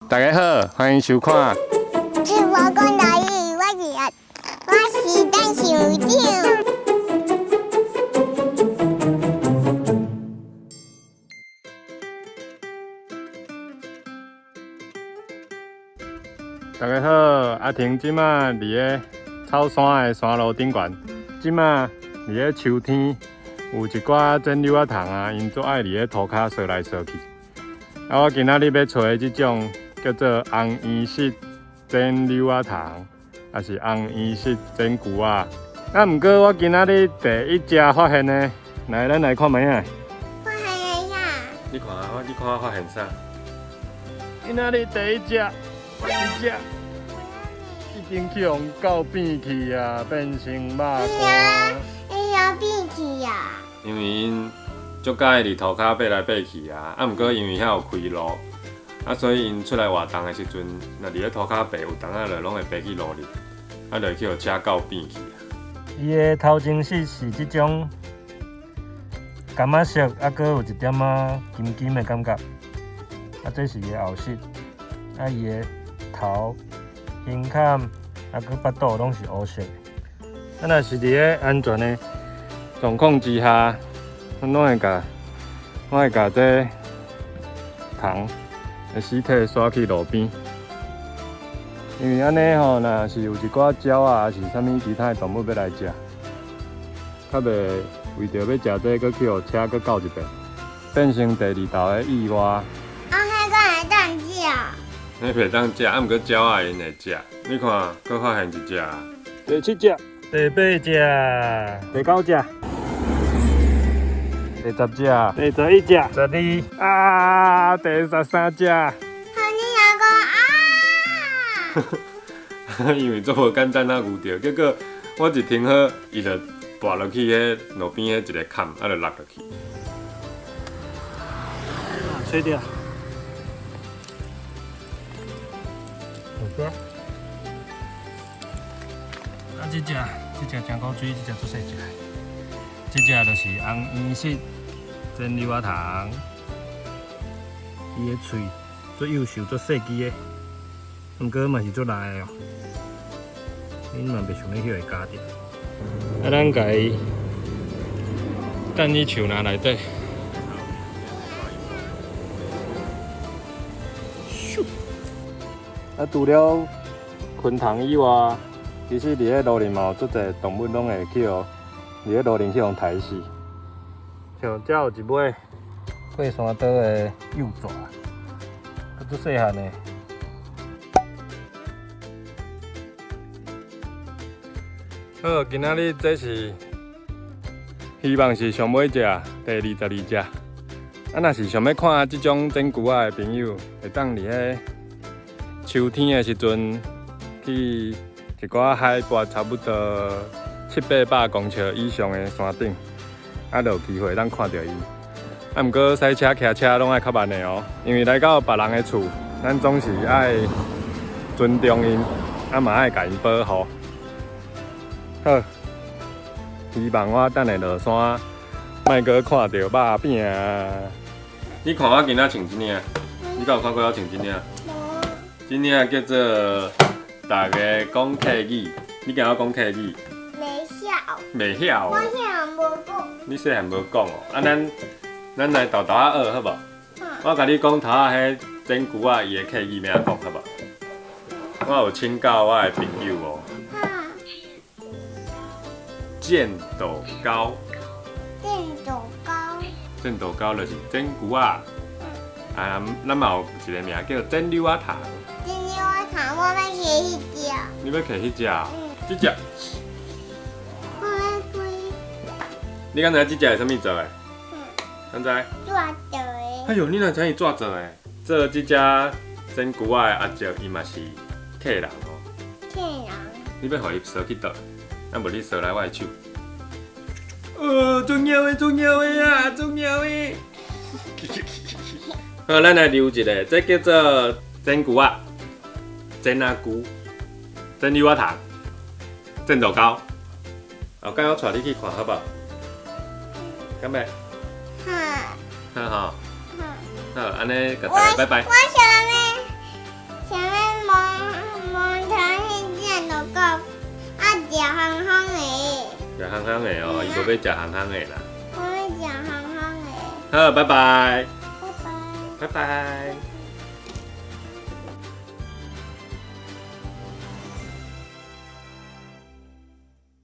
大家好，歡迎收看。是我講台語，我是陳校長。大家好，阿婷這馬佇咧草山的山路頂懸，這馬佇咧秋天有一寡剪柳仔蟲啊，𪜶足愛佇咧塗跤踅來踅去。啊，我今仔日欲揣的這種叫做紅圓膝剪柳仔蟲，抑是紅圓膝剪龜仔。啊，毋過我今仔日第一隻發現的，來，咱來看覓仔。發現啥？你看啊，你看我發現啥？今仔日第一隻，一隻已經去予狗變去啊，變成肉乾。會曉變去啊？因為𪜶足佮意佇塗跤爬來爬去啊，啊，毋過因為遐有開路，啊，所以𪜶出來活動的時陣，若佇咧塗跤爬，有當仔就攏會爬去路裡，啊，就會去予車狗變去啊。伊的頭前色是這種柑仔色，啊，閣有一點仔金金的感覺。啊，這是伊的後色，啊，伊的頭、胸坎，啊，閣腹肚攏是烏色的。啊，若是佇咧安全的狀況之下，阮攏會共，我會共這蟲的屍體徙去路邊，因為按呢吼，若是有一寡鳥仔，抑是啥物其他的動物欲來食，較袂為著欲食這個，閣去予車閣咬一遍，變成第二道的意外。啊，彼個會當食？彼袂當食，啊，毋過鳥仔𪜶會食。你看，閣發現一隻，第七隻、第八隻、第九隻。第十隻、第11隻、12啊，第13隻。好，你也講啊！因為足無簡單啊，遇著，結果我一停好，伊就跋落去彼路邊彼一個坎，啊，就落落去。吹著。啊，這隻，這隻真古錐，這隻足細隻。這隻就是紅圓膝剪柳仔蟲，伊的喙足幼瘦、足細支的，毋過嘛是足利的哦。恁嘛袂想欲去予伊咬著。啊，咱共伊等佇樹林內底。咻！啊，除了昆蟲以外，其實佇咧路裡嘛有足濟動物攏會去予佇咧路頂去予刣死，像遮有一尾過山刀的幼蛇，閣足細漢的。好，今仔日這是希望是上尾一隻，第22隻。啊，若是想欲看這種剪龜仔的朋友，會當佇咧秋天的時陣去一寡海拔差不多七八百公尺以上的山頂，啊，就有機會通看著伊。啊，毋過駛車、騎車攏愛較慢的哦，因為來到別人的厝，咱總是愛尊重𪜶，啊嘛愛共𪜶保護。好，希望我等下落山，莫閣看著肉餅。你看我今仔穿這領，你敢有看過我穿這領？無。這領叫做逐家講客語，你敢曉講客語？袂曉。我細漢無講。你細漢無講哦，啊，咱來沓沓仔學好無？我共你講頭仔彼剪龜仔伊的客語欲按怎講好無？我有請教我的朋友哦。剪豆糕。剪豆糕。剪豆糕就是剪龜仔。啊，咱嘛有一個名叫剪柳仔蟲。剪柳仔蟲，我欲摕彼隻。你欲摕彼隻？嗯。這隻。你敢知影這隻是啥物做的？敢知？紙做的。哎喲，你哪知伊紙做的？做這隻剪龜仔的阿叔，伊嘛是客人哦。客人。你欲予伊踅去佗？啊，無你踅來我的手。重要的，重要的啊，重要的。好，咱來留一个，這叫做剪龜仔、剪仔龜、剪柳仔蟲、剪豆糕。後蓋我帶你去看好無？敢欲？好。好吼。好，按呢，共大家拜拜。我想欲食烘烘的哦，伊無欲食烘烘的啦。我欲食烘烘的。好，拜拜。拜拜。拜拜。